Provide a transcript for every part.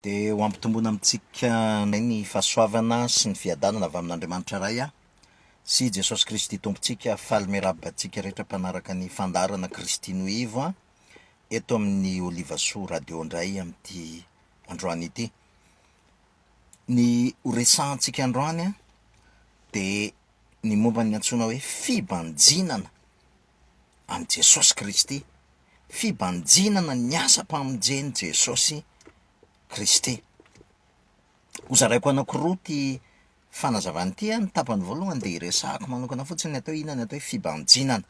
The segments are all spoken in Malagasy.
Dia ho ampitomboina amintsika indray ny fahasoavana sy ny fiadanana avy amin'Andriamanitra Ray sy Jesosy Kristy Tompontsika. Faly miarahaba antsika rehetra mpanaraka ny fandaharana Kristy no Ivo eto amin'ny Olivasoa Radio indray amin'ity androany ity. Ny ho resahantsika androany dia ny momba ny antsoina hoe fibanjinana an'i Jesosy Kristy, fibanjinana ny asam-pamonjen'i Jesosy Kristy. Hozaraiko anankiroa ity fanazavana ity an, ny tapany voalohany dia hiresahako manokana fotsiny ny atao hoe inona ny atao hoe fibanjinana,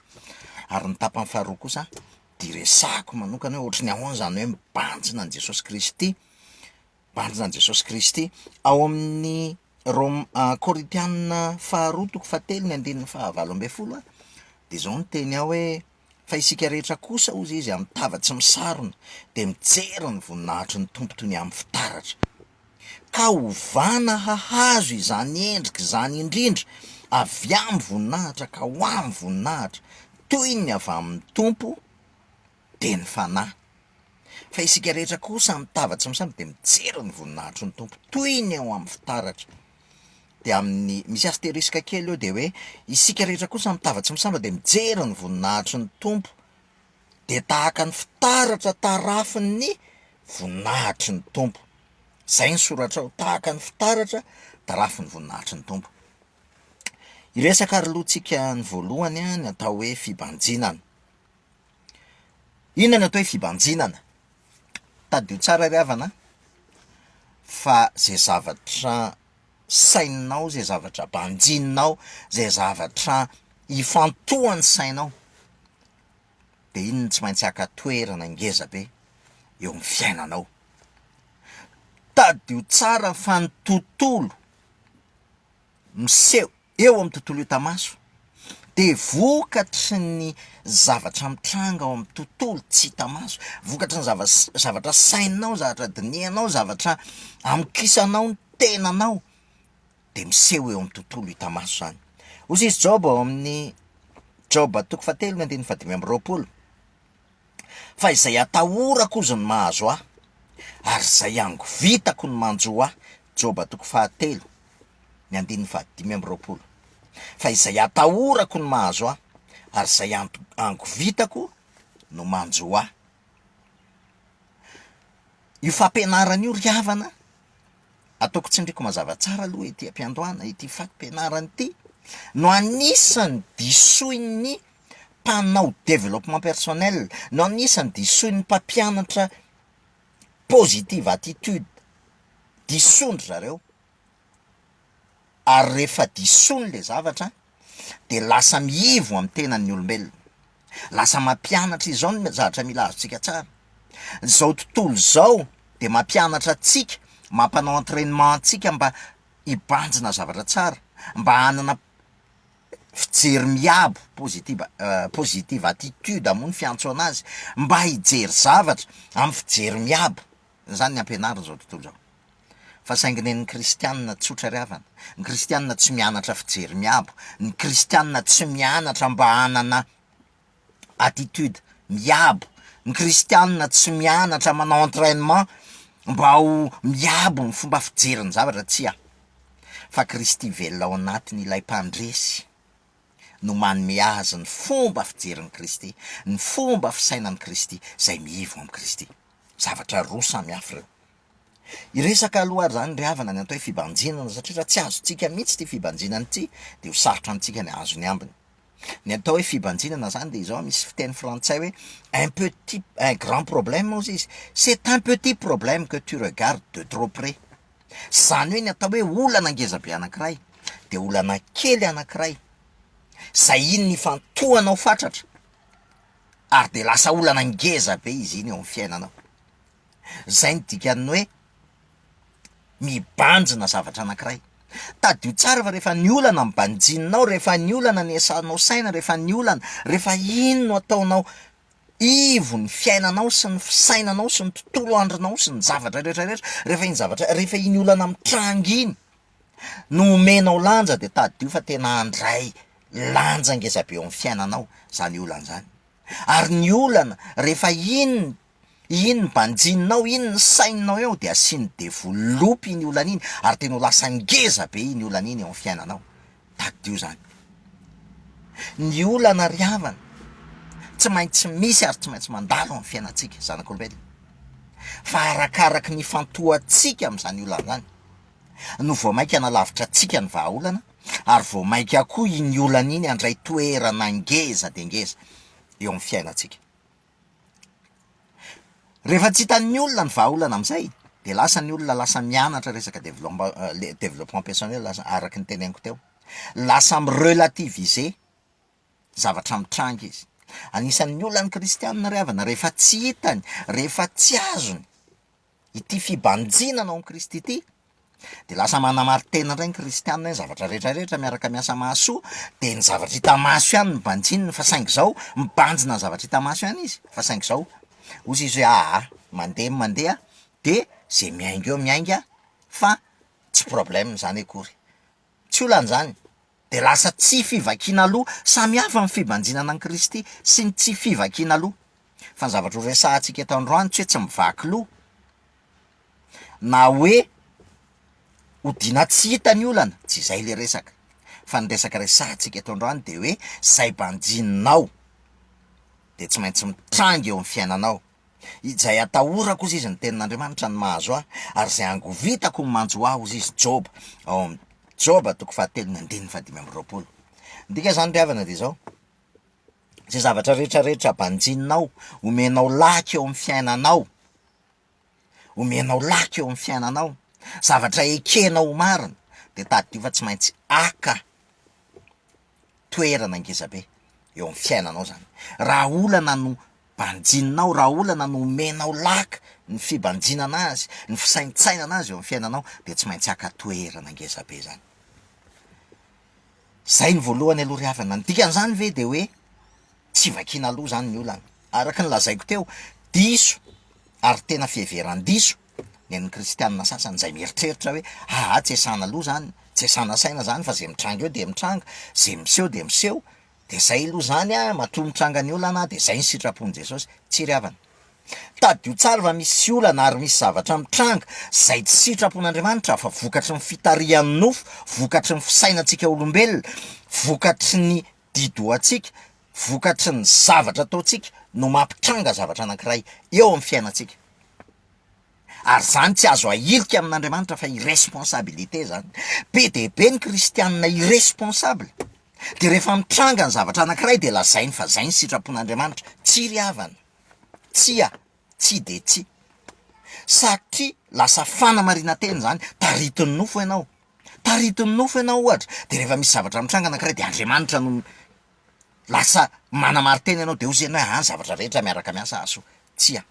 ary ny tapany faharoa kosa dia hiresahako manokana hoe ohatry ny ahoana izany hoe mibanjina an'i Jesosy Kristy, mibanjina an'i Jesosy Kristy. Ao amin'ny Rom- Korintiana faharoa toko fahatelo ny andininy fahavalo ambin'ny folo a, de zao ny teny ao hoe, fa isika rehetra kosa hozy izy amin'ny tava tsy misarona de mijery ny voninahitry ny Tompo toy ny amin'ny fitaratra, ka ovana hahazo izany endrika izany indrindra avy amin'ny voninahitra ka ho amin'ny voninahitra, toy ny avy amin'ny Tompo dia ny Fanahy. Fa isika rehetra kosa amin'ny tava tsy misambo dia mijery ny voninahitry ny Tompo toy ny ao amin'ny fitaratra. Dia amin'ny, misy asteriska kely eo dia hoe, isika rehetra kosa amin'ny tava tsy misambo dia mijery ny voninahitry ny Tompo dia tahaka ny fitaratra tarafin'ny voninahitry ny Tompo. Izay ny soratra ao, tahaka ny fitaratra tarafin'ny voninahitry ny Tompo. Hiresaka ary aloha tsika ny voalohany ny atao hoe fibanjinana. Inona ny atao hoe fibanjinana? Tadidio tsara ry havana a, fa zay zavatra saininao, zay zavatra banjininao, zay zavatra ifantohan'ny sainao de iny no tsy maintsy haka toerana ngeza be eo amin'ny fiainanao. Tadidio tsara fa ny tontolo miseho eo amin'ny tontolo hita maso dia vokatry ny zavatra mitranga ao amin'ny tontolo tsy hita maso, vokatry ny zava- zavatra saininao, zavatra dinihanao, zavatra amokisanao ny tenanao de miseho eo amin'ny tontolo hita maso zany. Hoy izy Joba ao amin'ny Joba toko fahatelo ny andininy fahadimy amby 20, fa izay atahorako ozy ny mahazo ahy, ary izay angovitako no manjo ahy, Joba toko fahatelo ny andininy faha 25, Fa izay atahorako no mahazo ahy, ary izay angovitako no manjo ahy. Io fampianarana io ry havana, ataoko tsindriko mazava tsara aloha ety am-piandohana, ity fampianarana ity no anisan'ny disoin'ny mpanao développement personnel, no anisan'ny disoin'ny mpampianatra positive attitude, disoin-dry zareo. Ary rehefa disoiny le zavatra de lasa miivo amin'ny tenan'ny olombelona, lasa mampianatra izao ny zavatra mila azontsika tsara, zao tontolo zao de mampianatra antsika, mampanao entrainement antsika mba hibanjina zavatra tsara, mba hanana fijery miabo, positive positive attitude moa ny fiantso anazy, mba hijery zavatra amin'ny fijery miabo, zany ny ampianarin'izao tontolo zao. Fa saingy nen'ny kristianina tsotra ry havana, ny kristianina tsy mianatra fijery miabo, ny kristianina tsy mianatra mba hanana attitude miabo, ny kristianina tsy mianatra manao entrainement mba ho miabo ny fomba fijeriny zavatra, tsia, fa Kristy velona ao anatiny ilay mpandresy no manome azy ny fomba fijerin'i Kristy, ny fomba fisainan'i Kristy izay miivo amin'i Kristy. Zavatra roa samy hafa ireo. Hiresaka aloha ary zany ry havana ny atao hoe fibanjinana satria raha tsy azontsika mihitsy ity fibanjinana ity de ho sarotra amintsika ny hahazo ny ambiny. Ny atao hoe fibanjinana zany de izao misy fiteny frantsay hoe un petit un grand problème hozy izy c'est un petit problème que tu regardes de trop près. Zany hoe ny atao hoe olana ngeza be anankiray de olana kely anankiray zay iny nifantohanao fatratra ary de lasa olana ngeza be izy iny eo amin'ny fiainanao. Zay ny dikan'ny hoe mibanjina zavatra anankiray. Tadidio tsara fa rehefa ny olana no banjininao, rehefa ny olana no iasanao saina, rehefa ny olana, rehefa iny no ataonao ivon'ny fiainanao sy ny fisainanao sy ny tontolo andronao sy ny zavatra rehetra rehetra, rehefa iny zavatra, rehefa iny olana mitranga iny no omenao lanja de tadidio fa tena handray lanja ngeza be eo amin'ny fiainanao zany olana zany. Ary ny olana rehefa iny. Iny ny banjininao, iny ny saininao eo dia asian'ny devoly lopy iny olana iny ary tena ho lasa ngeza be iny olana iny eo amin'ny fiainanao. Tadidio izany. Ny olana ry havana tsy maintsy misy ary tsy maintsy mandalo amin'ny fiainantsika zanak'olombelona. Fa arakaraky ny ifantohantsika amin'izany olana izany no vao mainka hanalavitra antsika ny vahaolana ary vao mainka koa iny olana iny handray toerana ngeza dia ngeza eo amin'ny fiainantsika. Rehefa tsy hitan'ny olona ny vahaolana amin'izay dia lasa ny olona lasa mianatra resaka développement personnel lasa araka ny teneniko teo, lasa mi-relativiser zavatra mitranga izy. Anisan'ny olan'ny kristianina ry havana rehefa tsy hitany, rehefa tsy azony ity fibanjinana ao amin'i Kristy ity dia lasa manamari-tena indray ny kristianina hoe ny zavatra rehetra rehetra miaraka miasa mahasoa dia ny zavatra hita maso ihany no banjininy fa saingy izao mibanjina ny zavatra hita maso ihany izy fa saingy izao hozy izy hoe aa mandeha ny mandeha dia ze miainga eo miainga fa tsy problème izany akory tsy olana izany dia lasa tsy fivakiana loha samy hafa ny fibanjinana an'i Kristy sy ny tsy fivakiana loha fa ny zavatra ho resahantsika eto androany tsy hoe tsy mivaky loha na hoe odiana tsy hita ny olana, tsy izay le resaka, fa ny resaka resahantsika eto androany de hoe zay banjininao de tsy maintsy mitranga eo amin'ny fiainanao, izay atahorako hozy izy ny tenin'Andriamanitra no mahazo ahy, ary izay angovitako no manjo ahy hozy izy Joba, ao amin'ny Joba toko fahatelo ny andininy fahadimy amby 20. Ny dika zany ry havana de izao, zay zavatra rehetra rehetra banjininao, omenao laky eo amin'ny fiainanao, omenao laka eo amin'ny fiainanao, zavatra ekenao ho marina, dia tadidio fa tsy maintsy haka toerana ngeza be eo amin'ny fiainanao zany. Raha olana no banjininao, raha olana no omenao laka ny fibanjinana azy, ny fisaintsainana azy eo amin'ny fiainanao, dia tsy maintsy haka toerana ngeza be zany. Zay ny voalohany aloha ry havana, ny dikan'izany ve dia hoe tsy vakiana aloha zany ny olana? Araka ny lazaiko teo, diso ary tena fiheveran-diso ny an'ny kristianina sasany izay mieritreritra hoe aa tsy esana aloha zany, tsy esana saina zany fa zay mitranga eo dia mitranga, zay miseho dia miseho, dia zay aloha zany an, matoa mitranga ny olana dia zay ny sitrapon'i Jesosy. Tsia ry havana. Tadidio tsara fa misy olana ary misy zavatra mitranga izay tsy sitrapon'Andriamanitra fa vokatry ny fitarihan'ny nofo, vokatry ny fisainantsika olombelona, vokatry ny didohantsika, vokatry ny zavatra ataontsika no mampitranga zavatra anankiray eo amin'ny fiainantsika. Ary izany tsy azo ahilika amin'Andriamanitra fa irresponsabilité izany. Be dia be ny kristianina irresponsable. Dia rehefa mitranga ny zavatra anankiray dia lazainy fa izay ny sitrapon'Andriamanitra. Tsia ry havana. Tsia. Tsia dia tsia. Satria lasa fanamarinan-tena izany. Taritin'ny nofo ianao. Taritin'ny nofo ianao ohatra. Dia rehefa misy zavatra mitranga anankiray dia Andriamanitra no lasa manamarin-tena ianao dia hozy ianao hoe ah ny zavatra rehetra miaraka miasa hahasoa. Tsia.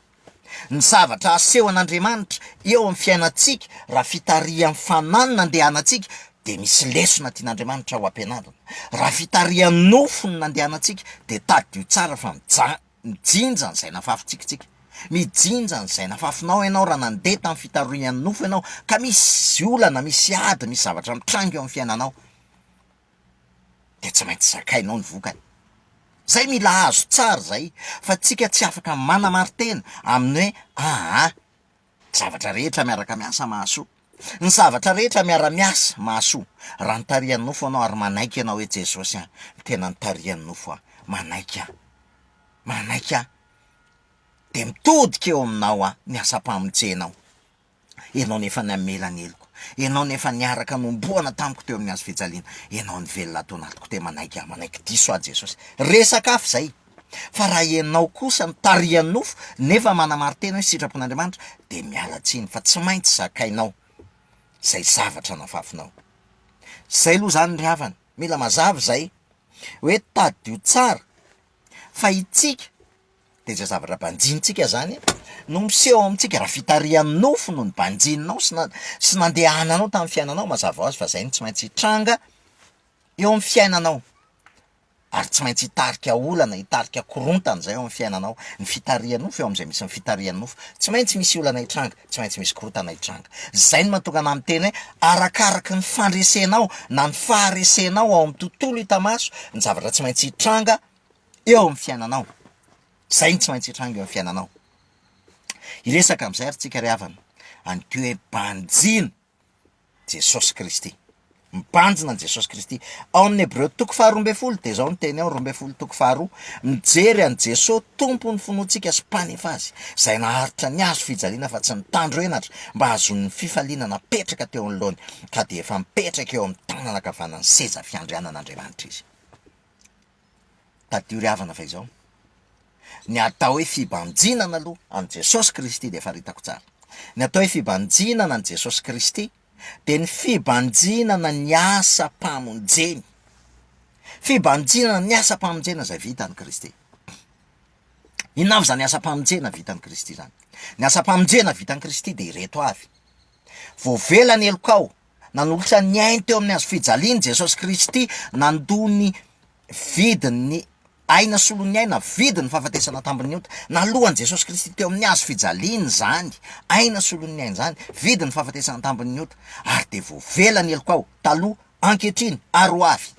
Ny zavatra asehon'Andriamanitra eo amin'ny fiainantsika, raha fitarihan'ny fanahy no nandehanantsika, dia misy lesona tian'Andriamanitra ho ampianarina. Raha fitarihan'ny nofo no nandehanantsika, dia tadidio tsara fa mija- mijinja an'izay nafafintsika isika. Mijinja an'izay nafafinao ianao raha nandeha tamin'ny fitarihan'ny nofo ianao, ka misy olana, misy ady, misy zavatra mitranga eo amin'ny fiainanao. dia tsy maintsy zakainao ny vokany. Zay mila azo tsara zay fa tsika tsy afaka manamari-tena amin'ny hoe aa zavatra rehetra miaraka miasa mahasoa. Ny zavatra rehetra miara-miasa mahasoa. Raha nitarihan'ny nofo anao ary manaiky ianao hoe Jesosy a, tena nitarihan'ny nofo aho, manaiky aho, manaiky aho, dia mitodika eo aminao aho ny asam-pamonjenao. Ianao nefa namela ny heloko. Ianao nefa niaraka nombohana tamiko teo amin'ny hazo fijaliana. Ianao nivelona ato anatiko dia manaiky aho, manaiky diso aho Jesosy. Resaka hafa izay. Fa raha ianao kosa no tarihan'ny nofo nefa manamari-tena hoe sitrapon'Andriamanitra dia miala tsiny fa tsy maintsy zakainao izay zavatra nafafinao. Izay aloha izany ry havana, mila mazava izay hoe tadidio tsara fa itsika Dia izay zavatra banjinintsika izany no miseho amintsika, raha fitarihan'ny nofo no nibanjininao sy na- sy nandehananao tamin'ny fiainanao, mazava ho azy fa izay no tsy maintsy hitranga eo amin'ny fiainanao, ary tsy maintsy hitarika olana, hitarika korontana izay eo amin'ny fiainanao, ny fitarihan'ny nofo eo amin'izay misy ny fitarihan'ny nofo, tsy maintsy misy olana hitranga, tsy maintsy misy korontana hitranga, izay no mahatonga anah miteny hoe arakaraky ny fandresenao na ny faharesenao ao amin'ny tontolo hita maso ny zavatra tsy maintsy hitranga eo amin'ny fiainanao. Izay no tsy maintsy hitranga eo amin'ny fiainanao. Hiresaka amin'izay ary tsika ry havana, an'ity hoe banjino Jesosy Kristy. Mibanjina an'i Jesosy Kristy. Ao amin'ny Hebreo toko faharoa ambin'ny folo dia izao ny teny ao, 12 toko faharoa, Mijery an'i Jesosy Tompon'ny finoantsika sy Mpanefa azy, izay naharitra ny hazo fijaliana fa tsy nitandro henatra, mba hahazoany ny fifaliana napetraka teo anoloany, ka dia efa mipetraka eo amin'ny tanana ankavanan'ny seza fiandrianan'Andriamanitra izy. Tadidio ry havana fa izao, ny atao hoe fibanjinana aloha an'i Jesosy Kristy dia faritako tsara. Ny atao hoe fibanjinana an'i Jesosy Kristy dia ny fibanjinana ny asam-pamonjeny. Fibanjinana ny asam-pamonjena izay vitan'i Kristy. Inona avy izany asam-pamonjena vitan'i Kristy izany? Ny asam-pamonjena vitan'i Kristy dia ireto avy. Voavela ny helokao, Nanolotra ny ainy teo amin'ny hazo fijaliana Jesosy Kristy, nandoa ny vidin'ny aina solon'ny aina, vidin'ny fahafatesana tambin'ny ota. Naloan'i Jesosy Kristy teo amin'ny hazo fijaliana izany, aina solon'ny aina izany, vidin'ny fahafatesana tambin'ny ota. Ary dia voavela ny helokao, taloha, ankehitriny ary ho avy.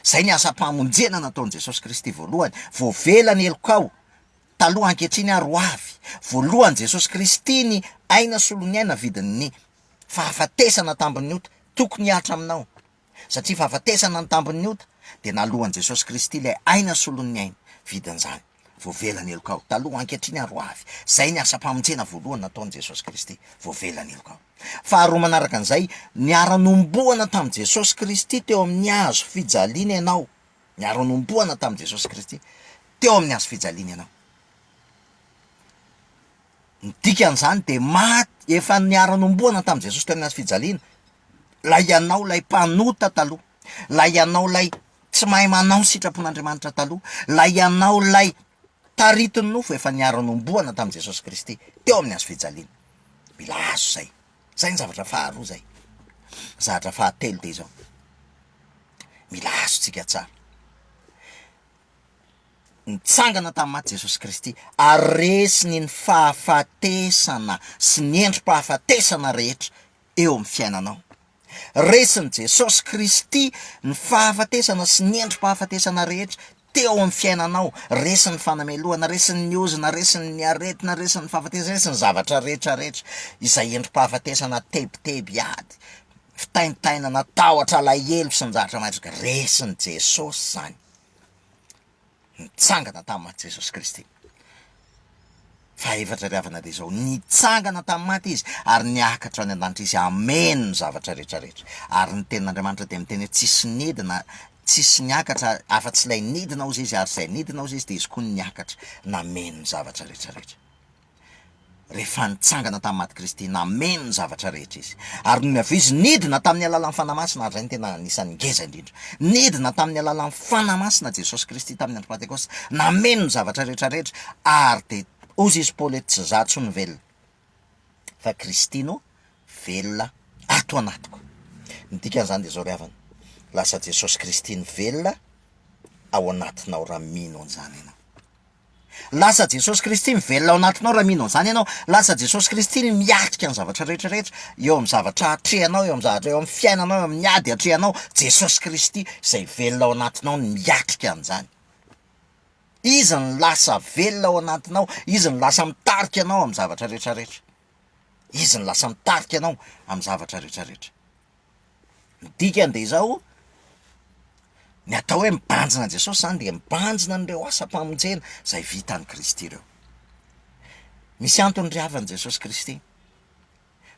Izay ny asam-pamonjena nataon'i Jesosy Kristy voalohany, voavela ny helokao, taloha, ankehitriny ary ho avy. Voalohan'i Jesosy Kristy ny aina solon'ny aina vidin'ny Fahafatesana tambin'ny ota, tokony hihatra aminao, satria fahafatesana ny tambin'ny ota, dia naloan'i Jesosy Kristy ilay aina solon'ny aina, vidin'izany, voavela ny helokao, taloha, ankehitriny ary ho avy. Izay ny asam-pamonjena voalohany nataon'i Jesosy Kristy, voavela ny helokao. Faharoa manaraka an'izay, niara-nohomboana tamin'i Jesosy Kristy teo amin'ny hazo fijaliana ianao, niara-nohomboana tamin'i Jesosy Kristy teo amin'ny hazo fijaliana ianao. Ny dikan'izany dia maty, efa niara-nohomboana tamin'i Jesosy teo amin'ny hazo fijaliana, ilay ianao ilay mpanota taloha, ilay ianao ilay tsy mahay manao ny sitrapon'Andriamanitra taloha, ilay ianao ilay taritin'ny nofo efa niara-nohomboana tamin'i Jesosy Kristy teo amin'ny hazo fijaliana. Mila azo izay. Izay ny zavatra faharoa izay. Zavatra fahatelo dia izao. Mila azontsika tsara. Nitsangana tamin'ny maty Jesosy Kristy ary resiny ny fahafatesana sy ny endri-pahafatesana rehetra eo amin'ny fiainanao. Resin'i Jesosy Kristy ny fahafatesana sy ny endri-pahafatesana rehetra teo amin'ny fiainanao. Resiny ny fanamelohana, resiny ny ozona, resiny ny aretina, resiny ny fahafatesana, resiny ny zavatra rehetra rehetra izay endri-pahafatesana, tebiteby, ady, fitaintainana, tahotra, alahelo sy ny zavatra maitsoka. Resin'i Jesosy izany. Nitsangana tamin'ny maty Jesosy Kristy. Fahefatra ry havana dia izao, nitsangana tamin'ny maty Izy ary niakatra any an-danitra Izy hameno ny zavatra rehetra rehetra. Ary ny tenin'Andriamanitra dia miteny hoe tsisy nidina, tsisy niakatra afa-tsy ilay nidina hozy Izy ary izay nidina hozy Izy dia Izy koa no niakatra nameno ny zavatra rehetra rehetra. Rehefa nitsangana tamin'ny maty Kristy, nameno ny zavatra rehetra Izy. Ary nony avy eo Izy nidina tamin'ny alalan'ny Fanahy Masina, ary izay no tena anisan'ny ngeza indrindra. Nidina tamin'ny alalan'ny Fanahy Masina Jesosy Kristy tamin'ny andro Pantekosta, nameno ny zavatra rehetra rehetra, ary dia hozy Izy Paoly hoe tsy izaho intsony no velona, fa Kristy no velona ato anatiko. Ny dikan'izany dia izao ry havana, lasa Jesosy Kristy no velona ao anatinao raha mino an'izany ianao. Lasa Jesosy Kristy mivelona ao anatinao raha mino an'izany ianao. Lasa Jesosy Kristy ny miatrika ny zavatra rehetra rehetra eo amin'ny zavatra atrehanao, eo amin'ny zavatra eo amin'ny fiainanao, eo amin'ny ady atrehanao. Jesosy Kristy izay velona ao anatinao no miatrika an'izany. Izy no lasa velona ao anatinao, Izy no lasa mitarika anao amin'ny zavatra rehetra rehetra. Izy no lasa mitarika anao amin'ny zavatra rehetra rehetra. Ny dikany dia izao, ny atao hoe mibanjina an'i Jesosy izany dia mibanjina an'ireo asam-pamonjena izay vitan'i Kristy ireo. Misy antony ry havana Jesosy Kristy.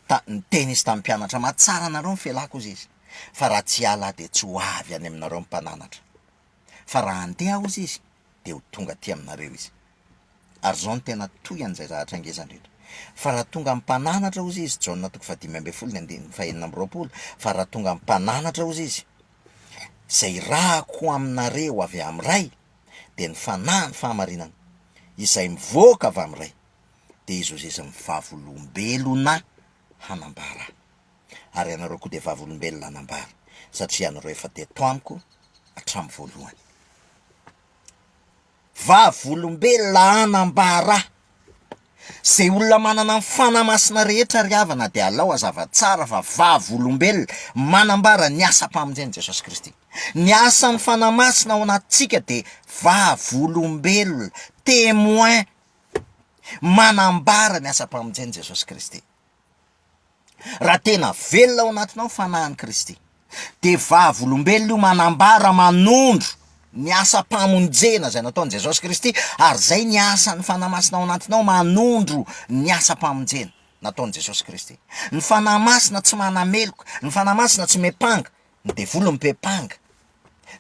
Ta, niteny izy tamin'ny mpianatra, mahatsara anareo ny fialako hozy izy, fa raha tsy hiala aho dia tsy ho avy any aminareo ny mpananatra. Fa raha handeha aho hozy izy, dia ho tonga aty aminareo izy. Ary izao no tena tohian'izay zavatra ngeza indrindra. Fa raha tonga ny mpananatra, hozy izy, Jaona toko fahadimy ambin'ny folo ny andininy fahenina amby roapolo, fa raha tonga ny mpananatra, hozy izy, izay irahako ho aminareo avy amin'ny Ray, dia ny Fanahin'ny fahamarinana, izay mivoaka avy amin'ny Ray, dia izy, hozy izy, ny vavolombelona hanambara ahy. Ary ianareo koa dia vavolombelona hanambara, satria ianareo efa teto amiko hatramin'ny voalohany. Vavolombelona hanambara. Izay olona manana ny Fanahy Masina rehetra ry havana dia alao hazava tsara fa vavolombelona manambara ny asam-pamonjen'i Jesosy Kristy. Ny asan'ny Fanahy Masina ao anatintsika dia vavolombelona, témoin. Manambara ny asam-pamonjen'i Jesosy Kristy. Raha tena velona ao anatinao ny Fanahin'i Kristy, dia vavolombelona io manambara, manondro ny asam-pamonjena izay nataon'i Jesosy Kristy, ary izay ny asan'ny Fanahy Masina ao anatinao manondro ny asam-pamonjena nataon'i Jesosy Kristy. Ny Fanahy Masina tsy manameloka, ny Fanahy Masina tsy miampanga, ny devoly no mpiampanga.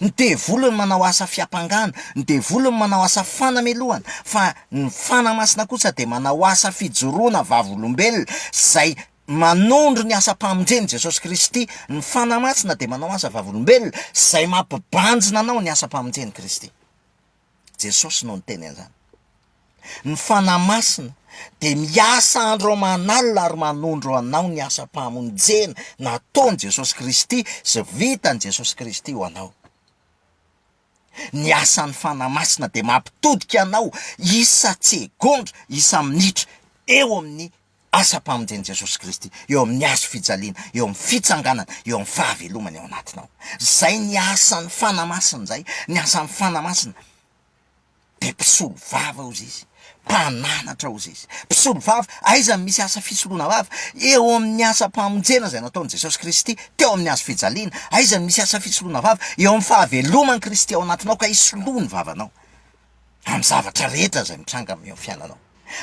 Ny devoly no manao asa fiampangana, ny devoly no manao asa fanamelohana, fa ny Fanahy Masina kosa dia manao asa fijoroana vavolombelona izay manondro ny asam-pamonjen'i Jesosy Kristy. Ny Fanahy Masina dia manao asa vavolombelona izay mampibanjina anao ny asam-pamonjen'i Kristy. Jesosy no niteny an'izany. Ny Fanahy Masina dia miasa andro aman'alina ary manondro anao ny asam-pamonjena nataon'i Jesosy Kristy sy vitan'i Jesosy Kristy ho anao. Ny asan'ny Fanahy Masina dia mampitodika anao isa-tsegondra, isa-minitra eo amin'ny asam-pamonjen'i Jesosy Kristy, eo amin'ny hazo fijaliana, eo amin'ny fitsanganana, eo amin'ny fahavelomana eo anatinao. Izay ny asan'ny Fanahy Masina izay, ny asan'ny Fanahy Masina dia mpisolo vava hozy izy, mpananatra hozy izy. Mpisolo vava, aiza no misy asa fisoloana vava? Eo amin'ny asam-pamonjena izay nataon'i Jesosy Kristy teo amin'ny hazo fijaliana. Aiza no misy asa fisoloana vava? Eo amin'ny fahaveloman'i Kristy ao anatinao ka isoloa ny vavanao amin'ny zavatra rehetra izay mitranga eo amin'ny fiainanao.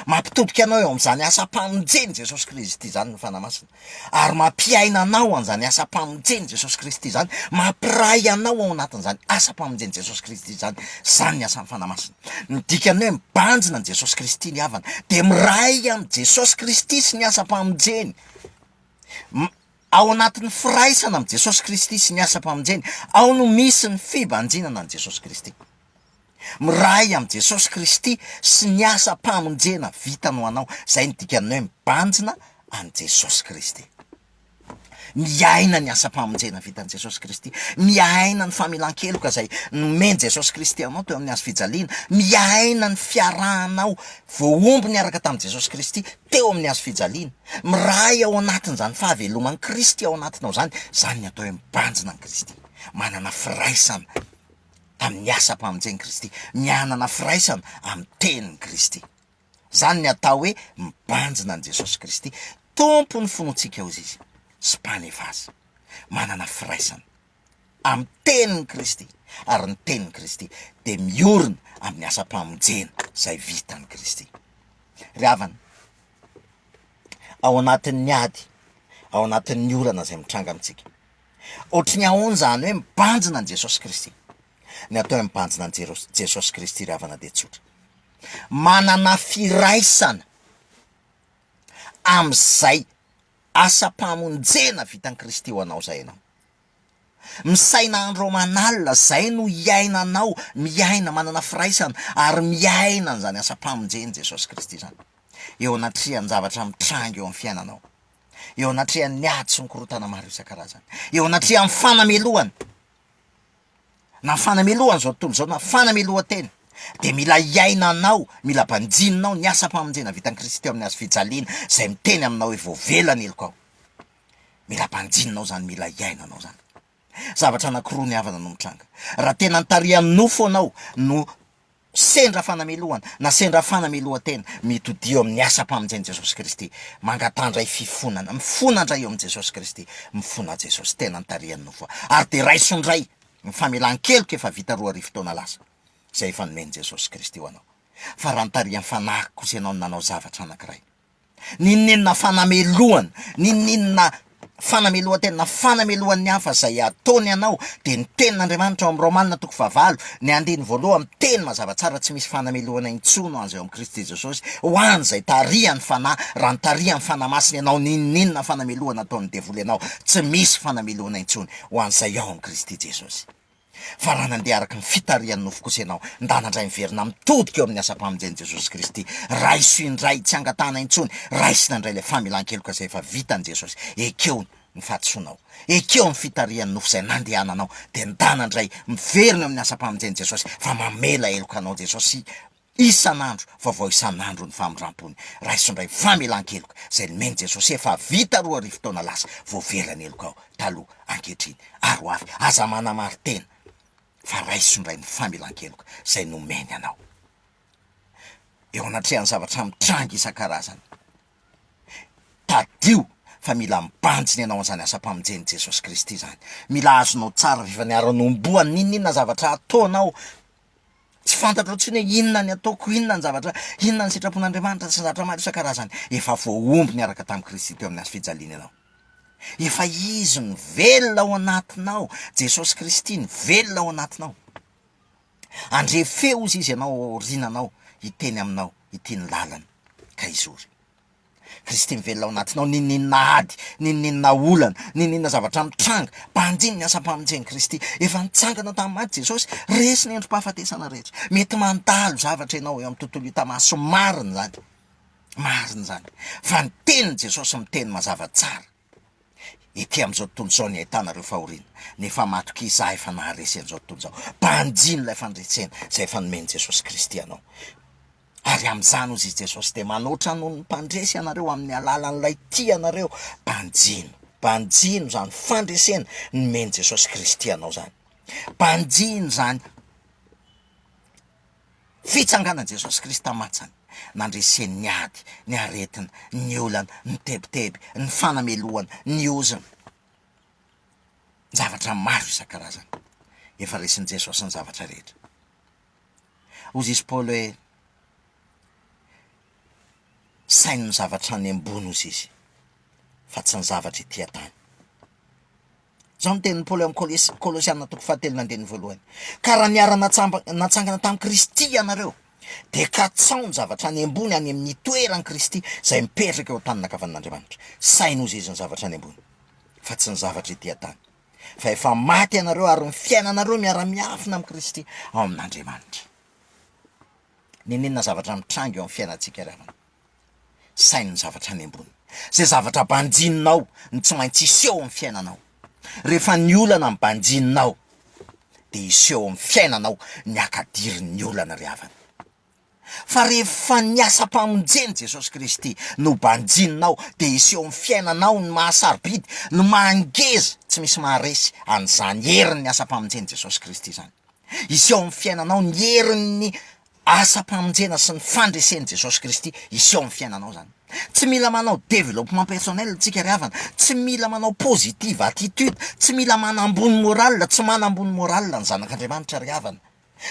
Mampitodika anao eo amin'izany asam-pamonjen'i Jesosy Kristy izany ny Fanahy Masina, ary mampiaina anao an'izany asam-pamonjen'i Jesosy Kristy izany, mampiray anao ao anatin'izany asam-pamonjen'i Jesosy Kristy izany. Izany ny asan'ny Fanahy Masina. Ny dikan'ny hoe mibanjina an'i Jesosy Kristy ny havana, dia miray amin'i Jesosy Kristy sy ny asam-pamonjeny. Ao anatin'ny firaisana amin'i Jesosy Kristy sy ny asam-pamonjeny, ao no misy ny fibanjinana an'i Jesosy Kristy. Miray amin'i Jesosy Kristy sy ny asam-pamonjena vitany ho anao. Izay no dikan'ny hoe mibanjina an'i Jesosy Kristy. Miaina ny asam-pamonjena vitan'i Jesosy Kristy. Miaina ny famelan-keloka izay nomen'i Jesosy Kristy anao teo amin'ny hazo fijaliana. Miaina ny fiarahanao voahombo niaraka tamin'i Jesosy Kristy teo amin'ny hazo fijaliana. Miray ao anatin'izany fahaveloman'i Kristy ao anatinao izany. Izany ny atao hoe mibanjina an'i Kristy. Manana firaisana amin'ny asam-pamonjen'i Kristy, mianana firaisana amin'ny tenin'i Kristy. Izany ny atao hoe mibanjina an'i Jesosy Kristy, Tompon'ny finoantsika hozy Izy, sy Mpanefa azy. Manana firaisana amin'ny tenin'i Kristy, ary ny tenin'i Kristy dia miorina amin'ny asam-pamonjena izay vitan'i Kristy. Ry havana, ao anatin'ny ady, ao anatin'ny olana izay mitranga amintsika, Ohatry ny ahoana izany hoe mibanjina an'i Jesosy Kristy? Ny atao hoe mibanjina an'i Jesosy Kristy ry havana dia tsotra. Manana firaisana amin'izay asam-pamonjena vitan'i Kristy ho anao izay ianao. Misaina andro aman'alina, izay no iainanao, miaina, manana firaisana ary miaina an'izany asam-pamonjen'i Jesosy Kristy izany eo anatrehan-javatra mitranga eo amin'ny fiainanao. eo anatrehan'ny ady sy ny korontana maro isan-karazany, eo anatrehan'ny fanamelohana, na fanamelohana izao tontolo izao na fanamelohan-tena, dia mila iainanao, mila banjininao ny asam-pamonjena vitan'i Kristy teo amin'ny hazo fijaliana, izay miteny aminao hoe voavela ny helokao. Mila banjininao izany, mila iainanao izany. Zavatra anankiroa ny havana no mitranga. Raha tena nitarihan'ny nofo anao no Sendra fanamelohana na sendra fanamelohan-tena, mitodia eo amin'ny asam-pamonjen'i Jesosy Kristy. Mangataha indray fifonana, mifona indray eo amin'i Jesosy Kristy, mifona Jesosy, tena nitarihan'ny nofo ahy. Ary dia raiso indray ny famelan-keloka efa vita 2000 taona lasa, izay efa nomen'i Jesosy Kristy ho anao. Fa raha nitarihan'ny Fanahy kosa ianao no nanao zavatra anankiray, N'inon'inona fanamelohana, n'inon'inona fanamelohan-tena na fanamelohan'ny hafa izay ataony anao, dia ny tenin'Andriamanitra ao amin'ny Romana toko fahavalo, ny andininy voalohany, miteny mazava tsara tsy misy fanamelohana intsony ho an'izay ao amin'i Kristy Jesosy, ho an'izay tarihan'ny Fanahy, raha notarihan'ny Fanahy Masina ianao, n'inon'inona fanamelohana ataon'ny devoly anao, tsy misy fanamelohana intsony ho an'izay ao amin'i Kristy Jesosy. Fa raha nandeha araka ny fitarihan'ny nofo kosa ianao, ndana indray miverina mitodika eo amin'ny asam-pamonjen'i Jesosy Kristy. Raiso indray, tsy angatahana intsony, raisina indray ilay famelan-keloka izay efa vitan'i Jesosy. Ekeo ny fahadisoanao. Ekeo ny fitarihan'ny nofo izay nandehananao, dia ndana indray miverina eo amin'ny asam-pamonjen'i Jesosy, fa mamela heloka anao Jesosy Isan'andro, vaovao isan'andro ny famindram-pony. Raiso indray famelan-keloka izay nomen'i Jesosy efa vita 2000 taona lasa, voavela ny helokao taloha, ankehitriny ary ho avy. Aza manamari-tena fa raiso indray ny famelan-keloka izay nomeny anao. Eo anatrehan'ny zavatra mitranga isan-karazany. Tadidio fa mila mibanjina ianao an'izany asam-pamonjen'i Jesosy Kristy izany. Mila azonao tsara rehefa niara-nohomboana, n'inon'inona zavatra ataonao, tsy fantatrao intsony hoe inona ny ataoko, inona ny zavatra, inona ny sitrapon'Andriamanitra sy ny zavatra maro isan-karazany. Efa voahombo niaraka tamin'i Kristy teo amin'ny hazo fijaliana ianao. Efa Izy no velona ao anatinao, Jesosy Kristy no velona ao anatinao. Handre feo hozy Izy ianao ao aoriananao hiteny aminao ity ny lalana ka hizory. Kristy mivelona ao anatinao n'inon'inona ady, n'inon'inona olana, n'inon'inona zavatra mitranga, banjino ny asam-pamonjen'i Kristy. Efa nitsangana tamin'ny maty Jesosy, resy ny endri-pahafatesana rehetra. Mety mandalo zavatra ianao eo amin'ny tontolo hita maso, marina izany, marina izany. Fa ny tenin'i Jesosy miteny mazava tsara. Ety amin'izao tontolo izao ny ahitana ireo fahoriana, nefa matokia izaho efa naharesy an'izao tontolo izao. Banjino ilay fandresena izay efa nomen'i Jesosy Kristy anao. Ary amin'izany, hozy i Jesosy, dia manoatra noho ny mpandresy ianareo amin'ny alalan'ilay tia anareo. Banjino, banjino izany fandresena nomen'i Jesosy Kristy anao izany. Banjino izany Fitsanganan'i Jesosy Kristy tamin'ny maty izany, nandreseny ny ady, ny aretina, ny olana, ny tebiteby, ny fanamelohana, ny ozona, ny zavatra maro isan-karazany. Efa resin'i Jesosy ny zavatra rehetra. Hoy izy Paoly hoe, saino ny zavatra any ambony hozy izy, fa tsy ny zavatra ety an-tany. Izao no tenin'i Paoly ao amin'ny Kolosiana toko fahatelo ny andininy voalohany, Ka raha niara-natsangana tamin'i Kristy ianareo, dia katsaho ny zavatra any ambony any amin'ny toeran'i Kristy izay mipetraka eo an-tanin'ankavanan'Andriamanitra. Saino hozy izy ny zavatra any ambony, fa tsy ny zavatra ety an-tany. Fa efa maty ianareo ary ny fiainanareo miara-miafina amin'i Kristy ao amin'Andriamanitra. N'inon'inona zavatra mitranga eo amin'ny fiainantsika ry havana, saino ny zavatra any ambony. Izay zavatra banjininao no tsy maintsy hiseho amin'ny fiainanao. Rehefa ny olana no banjininao dia hiseho amin'ny fiainanao ny hakadirin'ny olana ry havana. Fa rehefa ny asam-pamonjen'i Jesosy Kristy no banjininao dia hiseho amin'ny fiainanao ny maha sarobidy, ny maha ngeza tsy misy maharesy an'izany herin'ny asam-pamonjen'i Jesosy Kristy izany. Hiseho amin'ny fiainanao ny herin'ny Asam-pamonjena sy ny fandresen'i Jesosy Kristy hiseho amin'ny fiainanao izany. Tsy mila manao développement personnel tsika ry havana, tsy mila manao positive attitude, tsy mila manambony moral, tsy manambony moral ny zanak'Andriamanitra ry havana.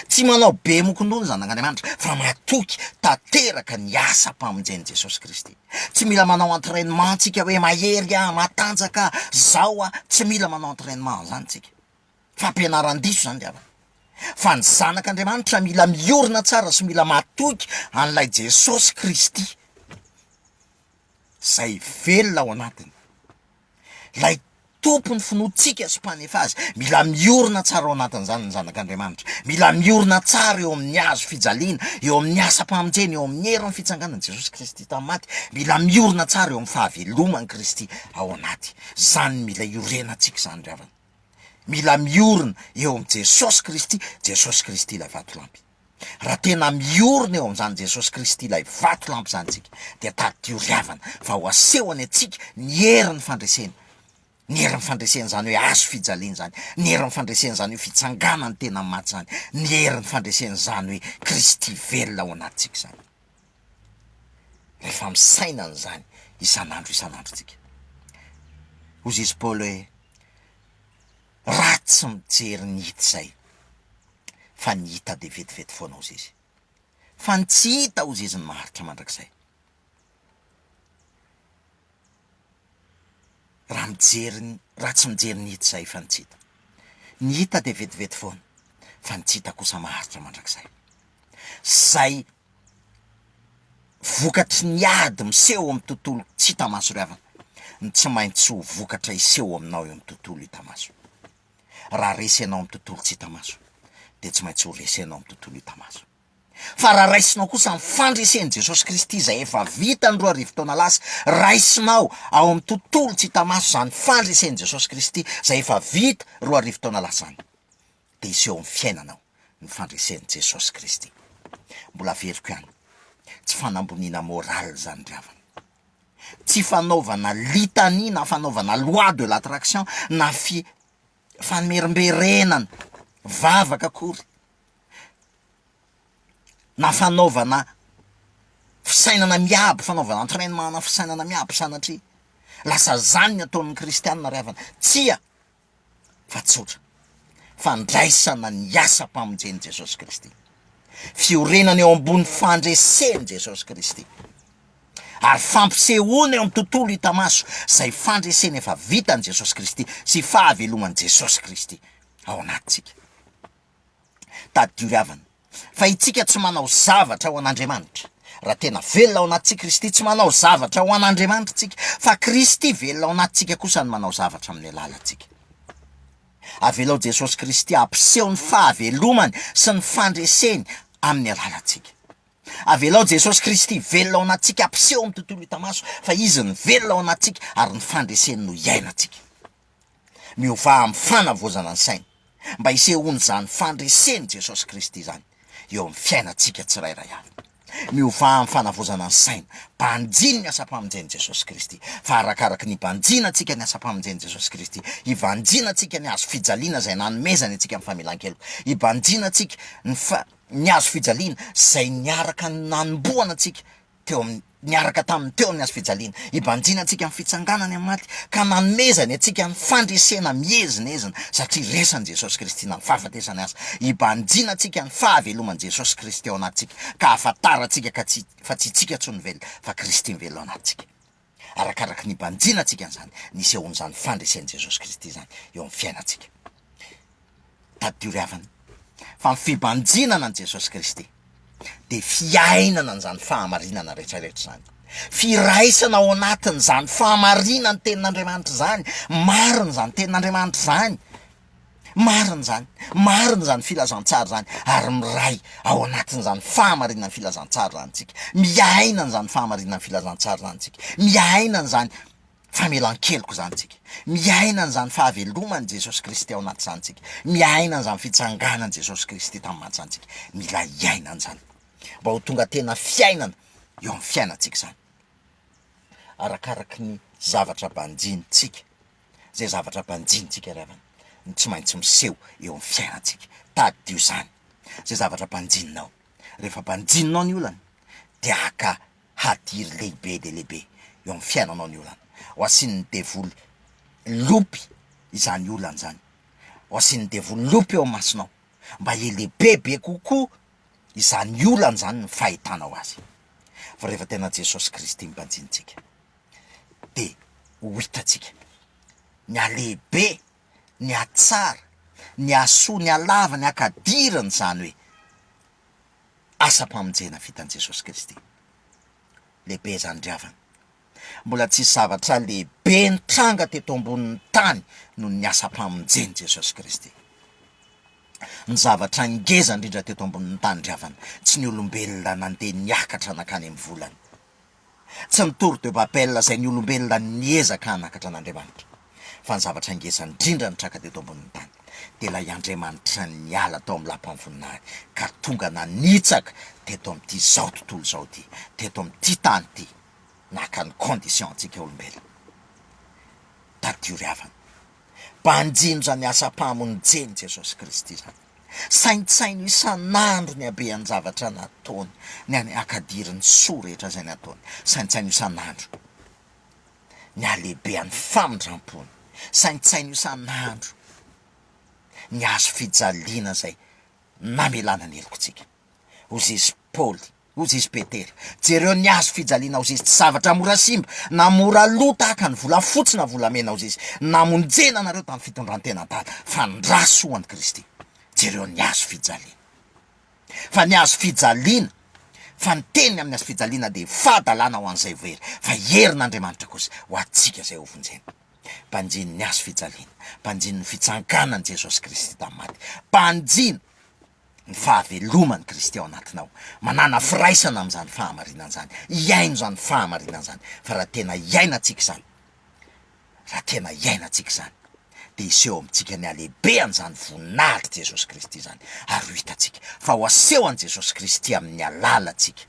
Tsy manao be mokon-doha ny zanak'Andriamanitra fa matoky tanteraka ny asam-pamonjen'i Jesosy Kristy. Tsy mila manao entrainement tsika hoe mahery aho, matanjaka aho, zao aho, tsy mila manao entrainement an'izany tsika. Fampianaran-diso izany ry havana. Fa ny zanak'Andriamanitra mila miorina tsara sy mila matoky an'ilay Jesosy Kristy izay velona ao anatiny. Ilay Tompon'ny finoantsika sy mpanefa azy. Mila miorina tsara ao anatin'izany ny zanak'Andriamanitra. Mila miorina tsara eo amin'ny hazo fijaliana, eo amin'ny asam-pamonjena, eo amin'ny herin'ny fitsanganan'i Jesosy Kristy tamin'ny maty. Mila miorina tsara eo amin'ny fahaveloman'i Kristy ao anaty. Izany mila iorenantsika izany ry havana. Mila miorina eo amin'i Jesosy Kristy, Jesosy Kristy ilay vatolampy. Raha tena miorina eo amin'izany Jesosy Kristy ilay vatolampy izany isika, dia tadidio ry havana fa ho asehony antsika ny herin'ny fandresena. Ny herin'ny fandresena izany hoe hazo fijaliana izany, ny herin'ny fandresena izany hoe fitsanganan'ny tena maty izany, ny herin'ny fandresena izany hoe Kristy velona ao anatintsika izany. Rehefa misaina an'izany isan'andro isan'andro tsika. Hoy izy Paoly hoe, ratsy mijery ny hita izay, fa ny hita dia vetivety foana hozy izy. Fa ny tsy hita hozy izy no maharitra mandrakizay. Raha mijery ny, raha tsy mijery ny hita izay fa ny tsy hita. Ny hita dia vetivety foana, fa ny tsy hita kosa maharitra mandrakizay. Izay vokatry ny ady miseho amin'ny tontolo tsy hita maso ry havana, no tsy maintsy ho vokatra hiseho aminao eo amin'ny tontolo hita maso. Raha resy ianao amin'ny tontolo tsy hita maso, dia tsy maintsy ho resy ianao amin'ny tontolo hita maso. Fa raha raisinao kosa ny fandresen'i Jesosy Kristy izay efa vitany 2000 taona lasa, raisinao ao amin'ny tontolo tsy hita maso izany fandresen'i Jesosy Kristy izay efa vita 2000 taona lasa izany, dia hiseho amin'ny fiainanao ny fandresen'i Jesosy Kristy. Mbola averiko ihany, tsy fanamboniana morale izany ry havana. Tsy fanaovana litanie na fanaovana loi de l'attraction na fi- famerimberenana vavaka akory na fanaovana. Fisainana miabo, fanaovana entrainement ana fisainana miabo sanatria. Lasa zany ny ataon'ny kristianina ry havana. Tsia! Fa tsotra. Fandraisana ny asam-pamonjen'i Jesosy Kristy. Fiorenana eo ambony fandresen'i Jesosy Kristy. Ary fampisehoana eo amin'ny tontolo hita maso izay fandresena efa vitan'i Jesosy Kristy sy fahaveloman'i Jesosy Kristy ao anatintsika. Tadidio ry havana, fa itsika tsy manao zavatra ho an'Andriamanitra. Raha tena velona ao anatintsika Kristy, tsy manao zavatra ho an'Andriamanitra tsika, fa Kristy velona ao anatintsika kosa no manao zavatra amin'ny alalantsika. Avelao Jesosy Kristy hampiseho ny fahavelomany sy ny fandreseny amin'ny alalantsika. Avelao Jesosy Kristy velona ao anatintsika hampiseho amin'ny tontolo hita maso fa Izy no velona ao anatintsika ary ny fandreseny no iainantsika. Miovà amin'ny fanavaozana ny saina mba hisehoan'izany fandresen'i Jesosy Kristy izany eo amin'ny fiainantsika tsirairay avy. Miovà amin'ny fanavaozana ny saina. Banjino ny asam-pamonjen'i Jesosy Kristy. Fa arakaraky ny hibanjinantsika ny asam-pamonjen'i Jesosy Kristy, hibanjinantsika ny hazo fijaliana izay nanomezany antsika ny famelan-keloka, hibanjinantsika ny fa, ny hazo fijaliana izay niaraka nanombohana antsika teo amin'ny niaraka taminy teo amin'ny hazo fijaliana, hibanjina antsika amin'ny fitsanganany amin'ny maty, ka nanomezany antsika ny fandresena miezinezina, satria resan'i Jesosy Kristy na ny fahafatesany aza, hibanjina antsika ny fahaveloman'i Jesosy Kristy ao anatintsika, ka hahafantarantsika ka tsy fa tsy itsika intsony no velona, fa Kristy mivelona ao anatintsika. Arakaraky ny hibanjinantsika an'izany, ny hisehoan'izany fandresen'i Jesosy Kristy izany eo amin'ny fiainantsika. Tadidio ry havana fa ny fibanjinana an'i Jesosy Kristy dia fiainana an'izany fahamarinana rehetra rehetra izany. Firaisana ao anatin'izany fahamarinan'ny tenin'Andriamanitra izany. Marina izany tenin'Andriamanitra izany. Marina izany. Marina izany filazantsara izany. Ary miray ao anatin'izany fahamarinan'ny filazantsara izany tsika. Miaina an'izany fahamarinan'ny filazantsara izany tsika. Miaina an'izany famelan-keloka izany tsika. Miaina an'izany fahaveloman'i Jesosy Kristy ao anaty izany tsika. Miaina an'izany fitsanganan'i Jesosy Kristy tamin'ny maty izany tsika. Mila hiaina an'izany mba ho tonga tena fiainana eo amin'ny fiainantsika izany. Arakaraky ny zavatra banjinintsika, izay zavatra banjinintsika ry havana, no tsy maintsy miseho eo amin'ny fiainantsika. Tadidio izany. Izay zavatra banjininao. Rehefa banjininao ny olana, dia haka hadiry lehibe dia lehibe eo amin'ny fiainanao ny olana. Ho asian'ny devoly lopy izany olana izany. Ho asian'ny devoly lopy eo amin'ny masonao mba hilehibebe kokoa izany olana izany ny fahitanao azy. Fa rehefa tena Jesosy Kristy mibanjinintsika dia ho hitantsika ny halehibe, ny hatsara, ny hasoa, ny halava, ny hakadirany izany hoe asam-pamonjena vitan'i Jesosy Kristy. Lehibe izany ry havana. Mbola tsisy zavatra lehibe nitranga teto ambonin'ny tany noho ny asam-pamonjen'i Jesosy Kristy. Ny zavatra ngeza indrindra teto ambonin'ny tany ry havana, tsy ny olombelona nandeha niakatra nankany amin'ny volana. Tsy ny tour de Babel izay ny olombelona niezaka hanakatra an'Andriamanitra, fa ny zavatra ngeza indrindra nitranga teto ambonin'ny tany dia ilay Andriamanitra niala tao amin'ny lapan'ny voninahiny ka tonga nanitsaka teto amin'ity izao tontolo izao ity, teto amin'ity tany ity, naka ny condition antsika olombelona. Tadidio ry havana, banjino izany asam-pamonjen'i Jesosy Kristy izany. Saintsaino isan'andro ny habean-javatra nataony, ny any ankadirin'ny soa rehetra izay nataony. Saintsaino isan'andro ny halehibean'ny famindram-pony. Saintsaino isan'andro ny hazo fijaliana izay namelana ny helokontsika. Hoy izy Paoly. Hoy izy Petera, Jereo ny hazo fijaliana, hoy izy, tsy zavatra mora simba, na mora lo tahaka ny volafotsy na volamena, hoy izy, namonjena anareo tamin'ny fitondrantena adala, fa ny ra soa an'i Kristy. Jereo ny hazo fijaliana. Fa ny hazo fijaliana, fa ny teniny amin'ny hazo fijaliana dia fahadalana ho an'izay very, fa herin'Andriamanitra kosa ho antsika izay hovonjena. Banjino ny hazo fijaliana, banjino ny fitsanganan'i Jesosy Kristy tamin'ny maty, banjino ny fahaveloman'i Kristy ao anatinao. Manàna firaisana amin'izany fahamarinana izany. Iaino izany fahamarinana izany. Fa raha tena iainantsika izany, raha tena iainantsika izany, dia hiseho amintsika ny halehibehan'izany voninahitr'i Jesosy Kristy izany. Ary ho hitantsika fa ho asehon'i Jesosy Kristy amin'ny alalantsika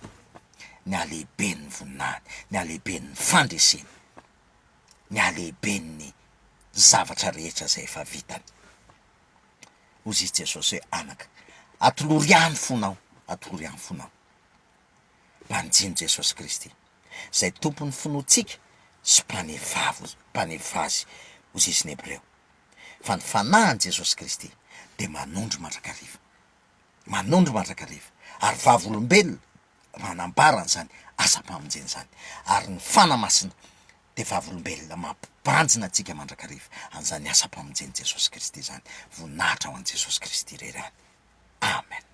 ny halehiben'ny voninahiny, ny halehiben'ny fandreseny, ny halehiben'ny zavatra rehetra izay efa vitany. Hoy izy Jesosy hoe, Anaka, atolory ahy ny fonao, atolory ahy ny fonao. Banjino Jesosy Kristy, izay Tompon'ny finoantsika sy Mpanefavo, Mpanefa azy, hoy izy ny Hebreo. Fa ny Fanahin'i Jesosy Kristy dia manondro mandrakariva, manondro mandrakariva, ary vavolombelona manambara an'izany asam-pamonjena izany, ary ny Fanahy Masina dia vavolombelona mampibanjina antsika mandrakariva an'izany asam-pamonjen'i Jesosy Kristy izany. Voninahitra ho an'i Jesosy Kristy irery ihany. Amen.